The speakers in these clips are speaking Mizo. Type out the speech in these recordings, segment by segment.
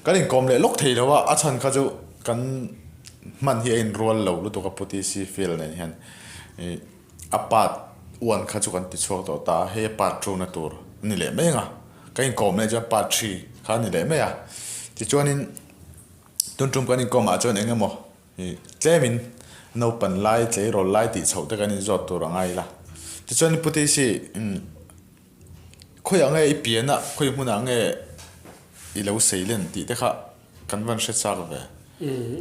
Kan inkawm leh lawk thei lo a, a chhan kha chu kan hman hi a inrual lo lutuk a Pu TC field nen hian ih a part one kha chu kan ti chhuak tawh ta a, hei a part two na tur a ni leh mai ang a, kan inkawm leh chuan part three kha a ni leh mai a. Tichuanin tun tum kan inkawm ah chuan eng emaw ih tlemin naupan lai tleirawl lai tih chhoh te kan inzawt tur a ngai ila. Tichuan Pu TC umm. Khawiah nge i pian a, khawi hmunah nge i lo sei len tih te kha kan van hre chak ve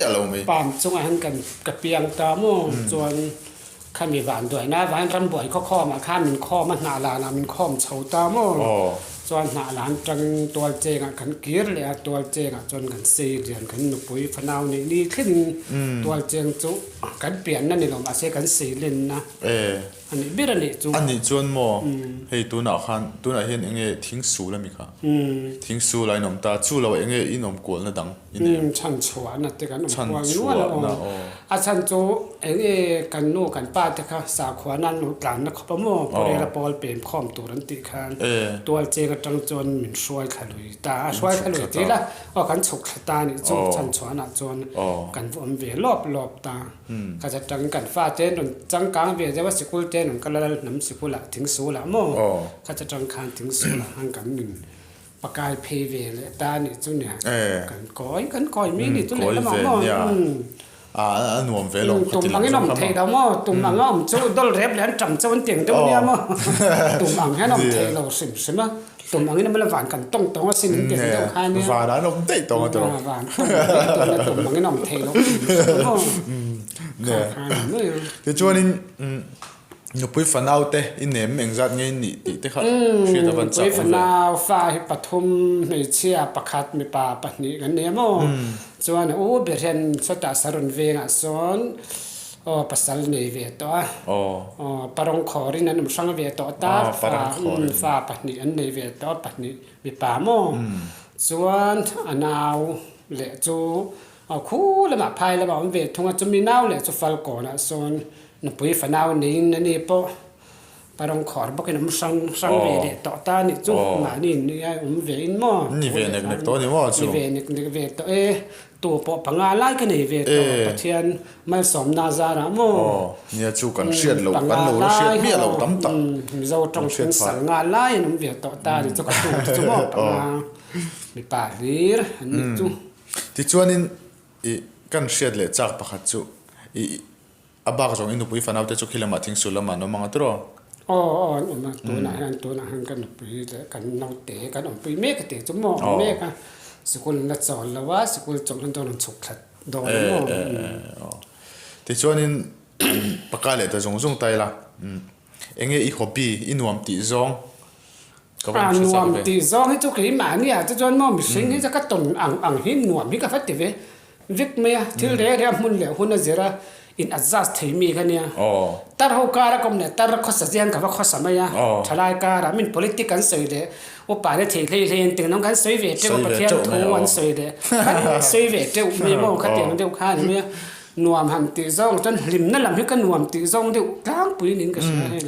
a lo mai. Palm chungah hian kan ka piang ta maw chuan khami van duaina avangin rambuai khaw khawmah khan min khawm a, hnah lanah min khawm chho ta maw chuan hnah lan tangin tual chengah kan kir leh a, tual chengah chuan kan sei lian kan nupui fanau neih ni thlengin tual cheng chu kan pianna ni lo mahse kan sei lenna. A nih ber a nih chu. A nih chuan maw, hei tunah khan, tunah hian eng nge thing sul a mi kha? Thing sul a inawm ta, chu lo eng nge inawm kualna dang i nei em? Chhan chhuahna te kan awm kual nual a aw. A chhan chu eng nge kan nu kan pa te kha sakhuana an lo tlanna khawp a maw, Purela pawl pem khawm tur an tih khan tual cheng atang chuan min hruai thla lui ta a, hruai thla lui ti la aw kan chhuk thla ta a nih chu, chhan chhuahna chuan kan va awm ve lawp lawp ta. Ka zatang kan fa te an rawn changkang ve deuh a, sikul te an rawn kal a, hnam sikul ah thing sul ah maw ka zatang khan thing sul ah khan kan min pakai phei ve leh ta a nih chu nia, kan kawi kan kawi mi nih chu lehlam ah maw tum ang in awm theih lo maw, tum ang a awm chu dawl rep leh an ṭam chauh an tiang deuh nia maw, tum ang hian a awm theih lo hrim hrim a. Tum angin a van kan tawng tawng a sin an ti ang deuh kha nia. Van an awm daih tawng a tawng. Van tawng daih tawng a tum angin a awm theih loh thin hrim aw. Kha kha a ni mai a. Tichuanin nupui fanau te i nem engzat nge i nih tih te kha hriat a van chak awm ve. Nupui fanau fa hi pathum hmeichhia pakhat mipa pahnih kan nei a maw. Chuan a u ber hian sawtah Saron vengah sawn Aw pasal nei ve tawh a. Aw parang khawrin an awm hrang ve tawh ta. Fa pahnih an nei ve tawh a, pahnih mipa maw. Chuan a nau leh chu khu lamah phai lamah a awm ve thung a, chumi nau leh chu Falkawnah sawn nupui fanau neiin a ni pawh parang khawr bawkin awm hrang hrang ve leh tawh ta a nih chu. Mahni in awm ve in maw. Ni ve nek nek tawh a ni maw chu. Ni ve nek nek ve tawh e. Tu pawh panga lai ka nei ve tawh Pathian malsawmna zarah maw? Aw, nia chu kan hriat loh, kan lo la hriat miah loh tam tak. Mizo tawng hring sal nga lai an awm ve tawh ta ni chu ka tu te chu maw panga mipa hlir an ni chu. Tichuanin i kan hriat leh chak pakhat chu i a bak zawng i nupui fanau te chu khi lamah thingsul lamah an awm ang a tiraw? Aw aw an awm a, tunah hian tunah hian ka nupui leh kan naute kan awmpui mek a tih chu maw awm mek a, sikul an la chawl lo a, sikul chawlh hlan chuan an chhuk thlat dawn a maw. Aw tichuanin pakai leh ta zung zung ta ila, eng nge i hobby i nuam tih zawng ka va inhre chak ve. Nuam tih zawng hi chu keimahni ah te chuan maw mihring hi chu ka tawn ang ang hi nuam hi ka va ti ve. Vek mai a, thil reng reng a hmun leh hun a zir a, in adjust thei mi kha nia. Tar ho kara ka awm leh tar khawsa chian ka va khawsa mai a, thalai kara min politic an sawi leh upa te thei hlei hlei an tih ang kan sawi ve teuh a, Pathian thu an sawi leh kan sawi ve teuh mai maw khatiang deuh kha a ni mai a, nuam han tih zawng chuan hlimna lam hi ka nuam tih zawng deuh tlangpui niin ka hria hei.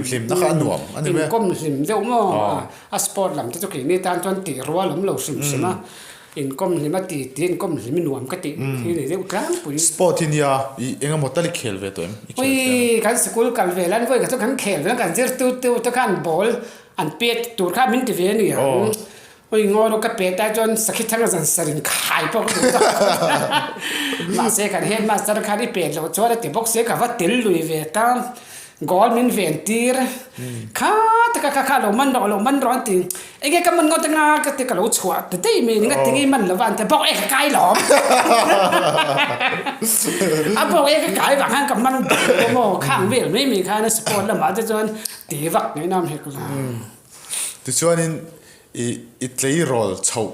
Hlimna kha a nuam a ni mai a. Inkawm hlim deuh maw, a sport lam te chu keini tan chuan tih rual awm lo hrim hrim a. Inkawm hlim a ti ti inkawm hlim i nuam ka tih hi ni deuh tlangpui. Sport hi nia i eng emaw tal i khel ve tawh em? I khel Ui teh kan sikul kal ve lan vawi kha chu kan khel ve kan zir tu tu te khan ball an pet tur kha min ti ve a ni ang. Ui ngaw rawh ka pet ai chuan sakhi thang a zan sar in khai pawh ka duh tawh. Mahse kan headmaster khan i pet loh chuan a ti bawk sia ka va tel lui ve ta. Goal min ven tir kha taka kha kha lo man rawh lo man rawh an ti enge ka man ngawt anga ka ti ka lo chhuah ta daih mai ni ngati ngei man lova an ti bawk e ka kai lawm a bawk e ka kai vang khan ka man duh lo maw khang vel mai mai khan a sport lamah te chuan ti vak ngei nam hek la. Tichuanin i i tleirawl chhoh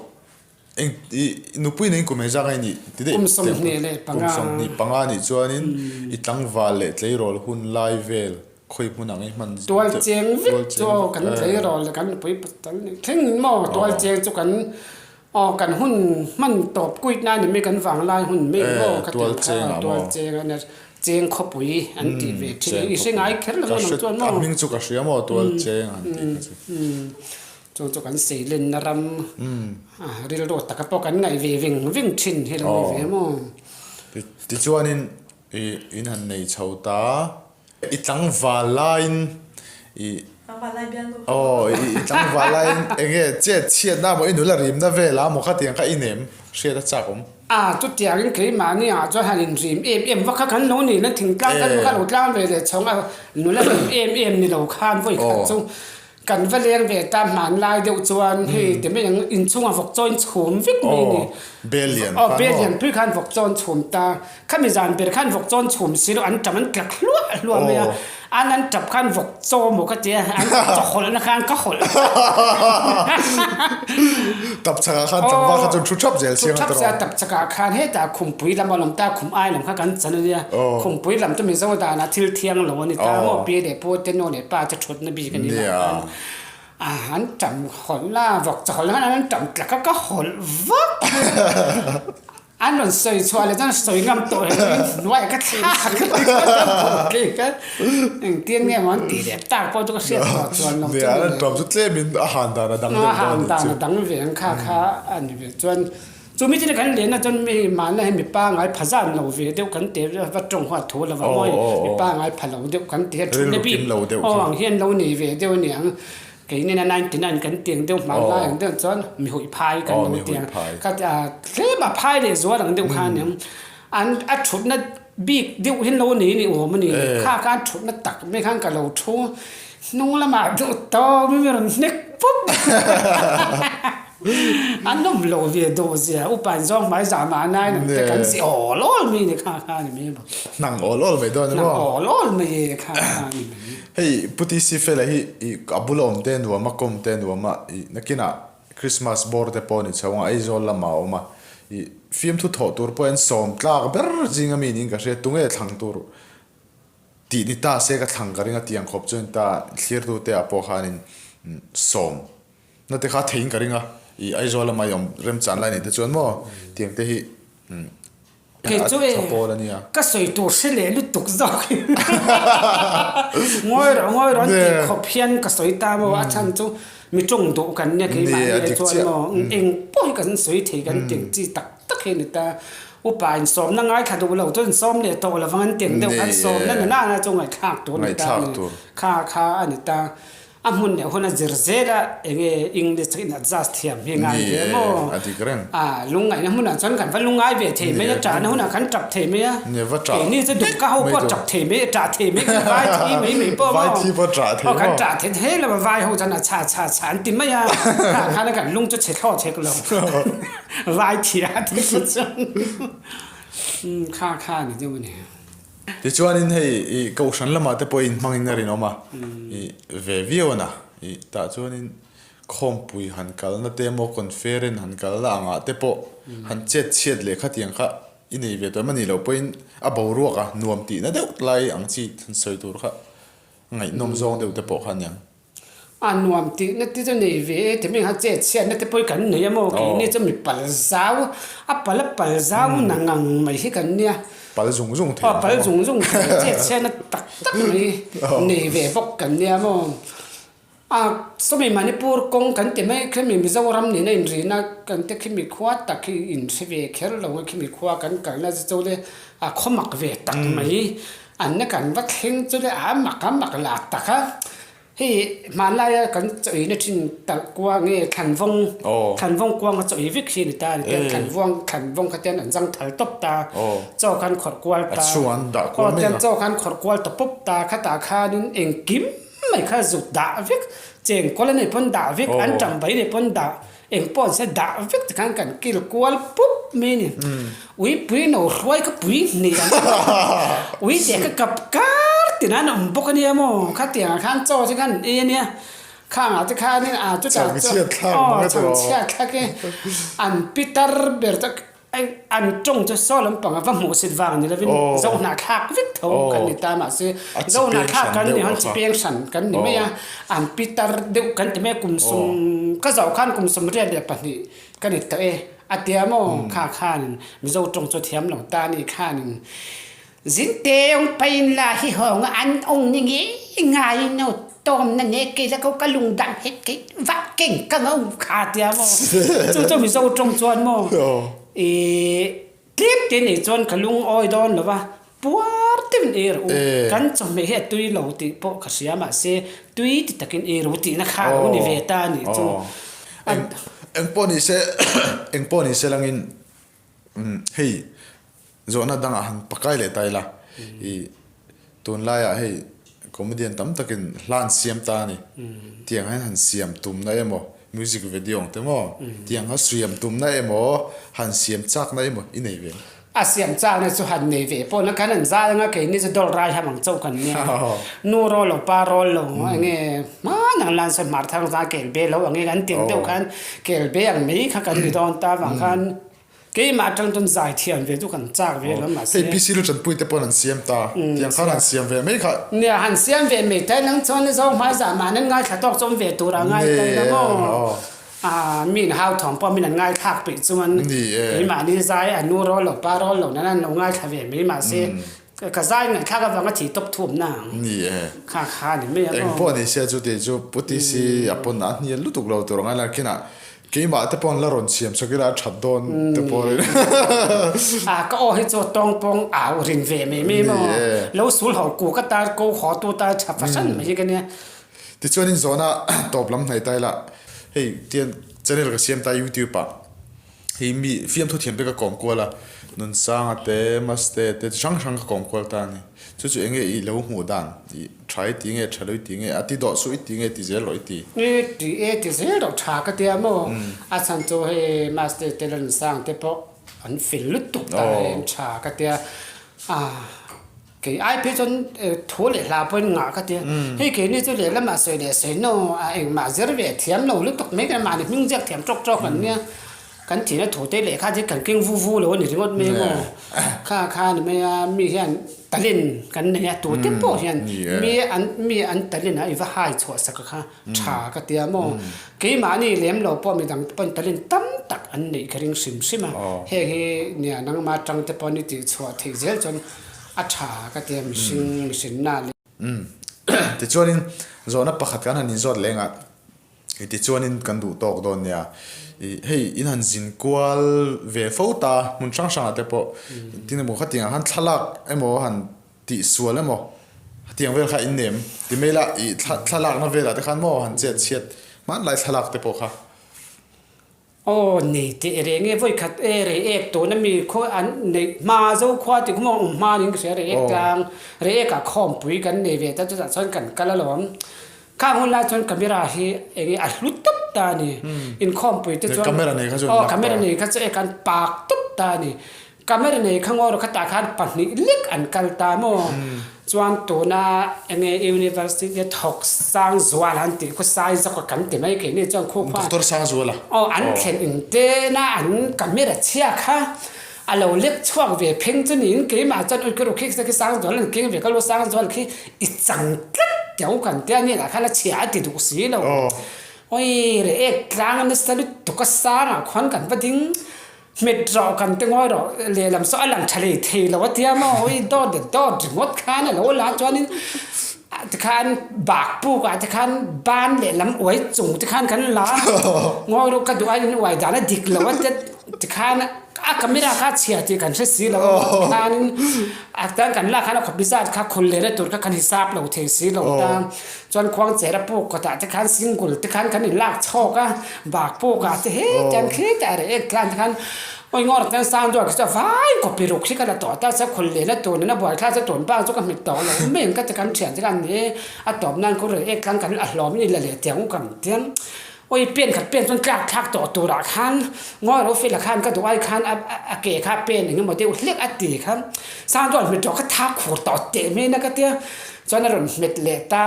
Eng i nupui nen kum engzak a nih ti daih Kum 25. Kum 25 a nih chuanin i tlangval leh tleirawl hun lai vel khawi hmun ang i hman Tual cheng vek chu aw kan tleirawl leh kan nupui pasal nih thleng maw tual cheng chu kan aw kan hun hman tawp kuit na ni mai kan vang lai hun mai maw ka ti kha tual cheng a nia cheng khawpui an tih ve thin i hre ngai kher lo nang chuan maw A hming chu ka hria maw tual cheng an tih kha chu. Chu chu kan seilenna ram rilru taka pawh kan ngaih ve veng veng thin hi lo ni ve maw? Tichuanin i in han nei chho ta. I tlangval laiin i aw i tlangval laiin eng nge chet chhiatna maw i nula rimna vel a maw khatiang kha i nem hriat a chak awm. A, chutiangin keimahni ah chuan han inrim em em vak kha kan lo ni na thingtlang kan kha lo tlang ve leh chhawng a, nula rim em em ni lo khan vawi khat chu kan va leng ve ta hmanlai deuh chuan hei ti mai ang inchhungah vawk chaw in chhum vek mai ni. Aw bel lian pui khan vawk chaw an chhum ta, khami zan ber khan vawk chaw an chhum si lo an tam an tlak hluah hluah mai a. An an tap khan vawk chaw maw ka tia, an chaw hawlhna khan ka hawlh. Tap chakah khan tlangval kha chuan thu thap zel siang a tawrh. Thu thap zel tap chakah khan hetah khumpui lam a lawm ta, khum ai lam kha kan chan a nia. Khumpui lam chu Mizo danah thil thiang lo a ni ta maw, pi leh pu te nu leh pa te thutna bik a ni lah khan. An tam hawlh a, vawk chaw hawlhna khan an tam tlak a, ka hawlh vak. An rawn sawi chhuah leh chuan sawi ngam tawh reng chuan hnuaiah ka thlak a, engtin nge maw an tih leh tak pawh chu ka hriat tawh chuan lo chu. An ṭawm chu tlemin a han dan a dang deuh dawn a han dan a dang ve ang kha kha a ni ve chuan chu mi chu kan lenna chuan mi mahna hi mipa ngai pha zan lo ve deuh kan ti va ṭawng huat thu lo va mawi mipa ngai pha lo deuh kan ti a ṭhutna bik aw ang hian lo nei ve deuh a niang. Keini na 99 kan tiang deuh hman lai ang deuh chuan mi huih phai kan lo tiang. Ka tlem a phai leh zual ang deuh khan eng an a thutna bik deuh hi lo nei ni awm a ni. Kha khan thutna tak mai khan ka lo thu hnung lamah deuh tawp in mi rawn hnek pup. An awm lo ve dawh zia upa in zawng hmai zah mah nai ang te kan si awl awl mai ni kha kha ni mai bawk. Hnang awl awl mai dawn emaw? Hnang awl awl mai e kha kha ni mai. Hei Pu TC Fela hi i a bula awm te nuam a kawm te nuam a i nakinah Christmas bawr te pawh ni chho ang a Aizawl lamah a awm a i fiamthu thawh tur pawh hian sawm tlak ber zing ami niin ka hria tunge thlang tur tih ni ta se ka thlang ka ring a tiang khawp chuan ta thlirtute ah pawh khanin sawm Na te kha theiin ka ring a, i Aizawl lama i awm remchan lai nei te chuan maw tiang te hi Kei chu e, ka sawi tur hre leh lutuk zawk hi ngawi rawh ngawi rawh an tih khawp hian ka sawi ta maw a chhan chu mi tawng duh kan nia keimah nia chuan maw eng pawh hi kan sawi thei kan tiang chi tak tak hi a ni ta. Upa insawmna ngaithla duh lo chu insawm leh tawh lovang an tiang deuh khan sawmna na nana chu ngaihthlak tur a ni ta a ni kha kha a ni ta. A hmun leh hun a zir zel a, enge English tak in adjust thiam hi ngai ve maw? A dik reng. A lungngaihna hmunah chuan kan va lungngai ve thei mai a, ṭahna hunah kan ṭap thei mai a. Keini chu Dukka ho pawh ṭap thei mai, ṭah thei mai, kan vai thi mai mai pawh maw? Vai thi pawh ṭah thei maw? Aw kan ṭah thei thei lo a, vai ho chuan a chha chha chha an ti mai a, khah khan kan lung chu chhe thlawh chhek lo. Vai thi a ti chuan kha kha a ni deuh a ni. Tichuanin hei i kohhran lamah te pawh inhmangin a rinawm a, i ve viau a na. I tah chuanin khawmpui han kalna te emaw conference han kalna angah te pawh han chet chhiat leh khatiang kha i nei ve tawh em a nih loh pawhin a boruak a nuam tihna deuh lai ang chi han sawi tur kha ngaihnawm zawng deuh te pawh kha a niang. A nuam tihna te chu nei ve e, timi kha chet chhiatna te pawh hi kan nei a maw? Keini chu mi pal zau, a pal a pal zau na ngang mai hi kan nia. Pal zung zung thei. Aw pal zung zung thei, chet chhiatna tak tak mai nei ve bawk kan nia maw? A sawmi Manipur kawng kan ti mai khimi Mizoram nena inrina kan te khimi khua tak hi inhre ve kher lo a khimi khua kan kalna chu le a khawmak ve tak mai. An na kan va thleng chu le a mak a mak lah tak a, hei hmanlaia kan chawi na thin talh kua nge thlanvawng thlanvawng kuang a chawi vek hi a ni ta a ni te thlanvuang thlanvawng kha ten an zang thal tawp ta chaw khan khawrh kual ta aw ten chaw khan khawrh kual ta pawp ta khatah khanin engkim mai kha zut dah vek chengkawl a nei pawn dah vek an tang bai nei pawn dah Engpawh an se dah vek te khan kan kil kual pup mai a ni. Ui pui no hruai ka pui hnih ang ui teh ka kap kar tin an awm bawk a nia maw khatiang ah khan chaw te khan an ei a nia khangah te khanin a chutah chuan aw chhangchhiat thlak e an pitar ber te An tawng chu saw lampang a va hmuh sit vang ni lovin zohnahthlak vek tho kan ni ta mahse zohnahthlak kan ni han chi peng hran kan ni mai a, an pitar deuh kan ti mai a kum sum ka zoh khan kum 32 ka ni tawh e a tia maw kha khanin Mizo tawng chu thiam lo ta ni khanin zin teng pain la hi hawng a an awng ni ngei ngaiin. tawm na ne kei la ko ka lung dang het kei vah keng ka ngau kha tia maw chu chu Mizo tawng chuan maw i tlem te nei chuan ka lung awi dawn lo va puar deuhin ei rawh u kan chawhmeh hi a tui lo tih pawh ka hria mahse tui ti takin ei rawh u tihna kha a lo ni ve ta a nih chu. Engpawh ni se engpawh ni se langin hei Zawhna dangah han pakai leh ta ila, i tunlaiah hei comedian tam takin hla an siam ta a ni. Tiang hian han siam tumna emaw, music video ang te maw, tiang kha siam tumna emaw, han siam chakna emaw i nei ve em? A siam chakna chu han nei ve pawh na khan an zai anga keini chu dawlh rai ham ang chauh kan nia. Nu rawl lo, pa rawl lo, enge hmanang lan sawn hmar thang zai kel be lo ang e kan ti ang deuh khan kel be ang mai kha kan ni dawn ta avang khan Keimah atang chuan zai thiam ve chu kan chak ve lo mahse. Hei PC lu tanpui te pawn an siam ta. Tiang khan han siam ve mai kha. Nia han siam ve mai ta nang chuan ni zawng hmai zah mahni an ngaithla tawk chu awm ve tur a ngai ta ila maw. A mi in hau thawm pawh min an ngaithlak peih chuan keimahni zai a nu rawl lo pa rawl lo nan an lo ngaithla ve mai mahse ka zai ngaihthlak avanga thih tawp thu awm na ang. Kha kha ni mai a maw. Engpawh ni se chu tih chu Pu TC a pawn a hnial lutuk lo tur a ngai la kinah Keimah te pawh an la rawn siam chak ila a that dawn te pawh a A ka aw hi chu tawng pawng au rin ve mai mai maw. Lo sul ho ku ka tar ko haw tu tar tha fahran mai hi ka nia. Tichuanin zawhna tawp lam hnaih ta ila hei tian channel ka siam ta youtube ah hei mi fiamthu thiam te ka kawm kual a Nunsanga te Maste te chi hrang hrang ka kawm kual ta a ni. Chu chu enge i lo hmuh dan i tha i ti nge tha lo i ti nge a ti dawh suh i ti nge ti zel rawh i ti. I ti e ti zel rawh tha ka tia maw a chhan chu hei master te lan sang te pawh an fel lutuk ta hei an tha ka tia a kei ai phei chuan thu leh hla pawhin ngah ka tia hei keini chu lehlamah sawi leh sawi no a engmah zir ve thiam lo lutuk mai kan mahni hming ziak thiam tawk tawk an nia. Kan thihna thute lehkha chu kan keng vu vu lo a ni ringawt mai maw? Kha kha ni mai a, mi hian talent kan nei a, tute pawh hian mi an mi an talent a i va hai chhuah sak a kha tha ka tia maw? Keimahni lem lo pawh midang te pawn talent tam tak an neih ka ring hrim hrim a, heng hi nia nangma tang te pawh ni tih chhuah theih zel chuan a tha ka tia mihring mihrinna leh. Tichuanin zawhna pakhat kan han inzawt leng a. I tichuanin kan duh tawk dawn nia. I hei in han zin kual ve fo ta hmun hrang hrangah te pawh tin emaw khatiangah khan thlalak emaw han tih sual emaw hetiang vel kha in nem ti mai ila i thlalakna velah te khan maw han chet chhiat hmanlai thlalak te pawh kha. Aw nei teh reng e, vawi khat e rei ek tuna mi khaw an neih hma zo khua tih khaw maw awm hma niin ka hria rei ek tlang rei ek ah khawmpui kan nei ve ta chutah chuan kan kal alawm khang hun lai chuan camera hi eng nge a hlu tawp ta a ni inkhawmpui te chuan aw camera nei kha chu e kan pak tawp ta a ni. Camera nei kha ngaw rawh khatah khan pahnih lek an kal ta maw? Chuan tuna enge University a thawk Sangzuala an tih khu Saizawk a kan ti mai keini chuan khu khuan Doctor Sangzuala. Aw an thlen in tena an camera chhia kha a lo lek chhuak ve pheng chu niin keimah chuan ui ka ru khi khi Sangzuala an keng ve ka lu Sangzuala khi i chang tlat tih ang kan tia hnenah khan a chhia a ti duh si lo. Oi reh ek tlang a nasa lutuk a sangah khuan kan va ding. Hmet rawh kan ti ngawi rawh lehlam saw a lang tha lei thei lo a tia maw ui dawt leh dawt ringawt khan a lo la chuanin tikhan bak puk ah te khan ban lehlam uai chung te khan kan la ngawi rawh ka duh a in uai dan a dik lo a tia tikhan a camera kha a chhia tih kan hre si lo a tikhanin a tan kan lak khan a khawpi zat kha khul leh na tur kha kan hisap lo thei si lo ta Chuan khuangcher a puk kawtah te khan single te khan kan inlak chhawk a, bak puk ah te hetiang khitah reh ek tlan te khan awi ngawr tan sang duak hi chu a vai kawpi ruk hi ka la tawh ta se khul leh na tur nena buai thlak chu tun bak chu ka hmit tawh lo mai ang ka ti kan thian te khan ni a tawp nan khu reh ek tlang kan a hlawm in i la leh tiang u kan tiang awi pen khat pen chuan tlak thlak tawh turah khan ngawi ro fela khan ka duh ai khan a a ke kha pen engemaw deuh hlek a ti khan sang duak hmit tawh ka thak khur tawh teh mai na ka tia. Chuan a rawn hmet leh ta.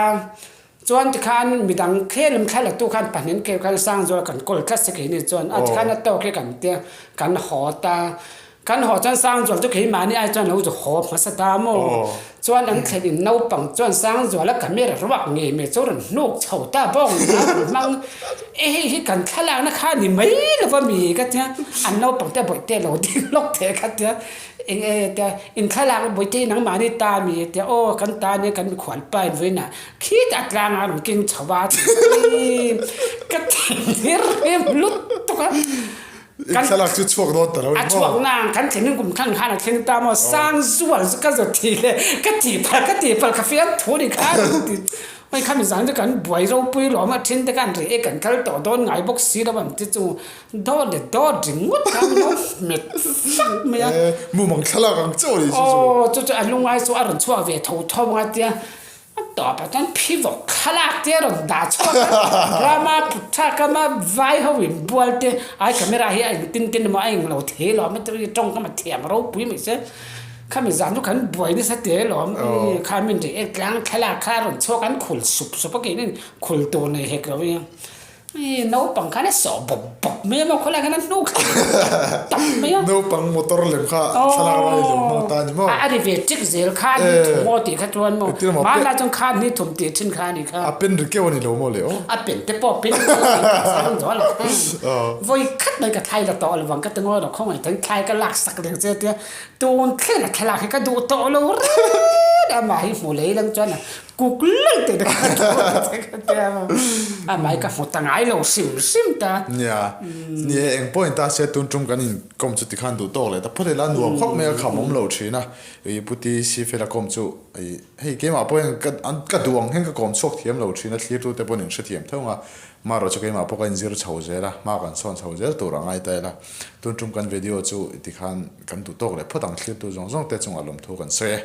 Chuan tikhan midang khelem thla la tu khan pahnih khel khan Sangzuala kan kawl tlat si keini chuan a tikhan a tawk hi kan tia kan haw ta. Kan haw chuan Sangzual chu keimahni ai chuan lo zu haw hmasa ta maw? Chuan an thlen in naupang chuan Sangzuala camera ruak ngei mai chu rawn hnuk chho ta bawk nia rawn hmang e hei hi kan thlalakna kha ni mai lo va mi ka tia an naupang te bawihte lo ding lawk thei ka tia eng e tia in thlalak bawihte hi nangmahni ta mi tia aw kan ta nia kan mikhual pa in vawiinah khitah tlangah rawn keng chho a ka thinrim lutuk a. I thlalak chu chhuak dawn ta lo ni maw? A chhuak nang, kan thleng kum khan khan a thleng ta maw? Sang zual chu ka zawt thei le, ka tih phal ka tih phal ka fiam thu ni kha ti. Hei khami zan chu kan buai ropui lawm a, then te khan reh e kan kal tawh dawn ngai bawk si lo ang ti chu dawt leh dawt ringawt kha an lo hmet fak mai a. Mumang thlalak ang chauh a ni chu chu. Aw chu chu a lungai chu a rawn chhuak ve tho tho ang a tia. A tawpah chuan phivawk thlalak te a rawn dah chhuak a, Rama putha kama vai ho in bual te ai camera hi a eng tin tin emaw a eng lo thei lawm a ti tawng kama thiam ropui mai se khami zan chu kan buai nasa teh lawm kha min rih ek tlang thlalak kha a rawn chhuak an khul sup sup a keini khul tur nei hek lo hi. Hei naupang khan a sawh bawp bawp mai a maw khawlai khan a hnuk tap mai a. Naupang motor lem kha thlalak lai lo hmang ta a ni maw? A ri ve ṭik zel kha ni thum aw tih kha chuan maw hmanlai chuan kha ni thum tih ṭhin kha a ni kha. A pen ri keuh a ni lo maw le aw? A pen te pawh pen keuh a ni lo chuan zual a vawi khat mai ka thlai la tawh lo vang ka ti ngawi lo khawngaih tawhin thlai ka lak sak reng che tia tun thlen a thlalak hi ka duh tawh lo reng a mah hi hmu lei lang chuan a Kuk lal teh te kha a mai ka hmu ta ngai lo hrim hrim ta. Nia, ni e eng pawhin ta se tun tum kan inkawm chu tikhan duh tawk leh ta phawt ila nuam khawp mai a kham awm lo thin a, ih Puti Sifela kawm chu ih hei keimah pawhin ka an ka duh ang hian ka kawm chhuak thiam lo thin a thlirtu te pawhin in hrethiam tho ang a, marawh chu keimah pawh ka inzir chho zel a, hma kan sawn chho zel tur a ngai ta ila tun tum kan video chu tikhan kan duh tawk leh phawt ang thlirtu zawng zawng te chungah lawmthu kan sawi e.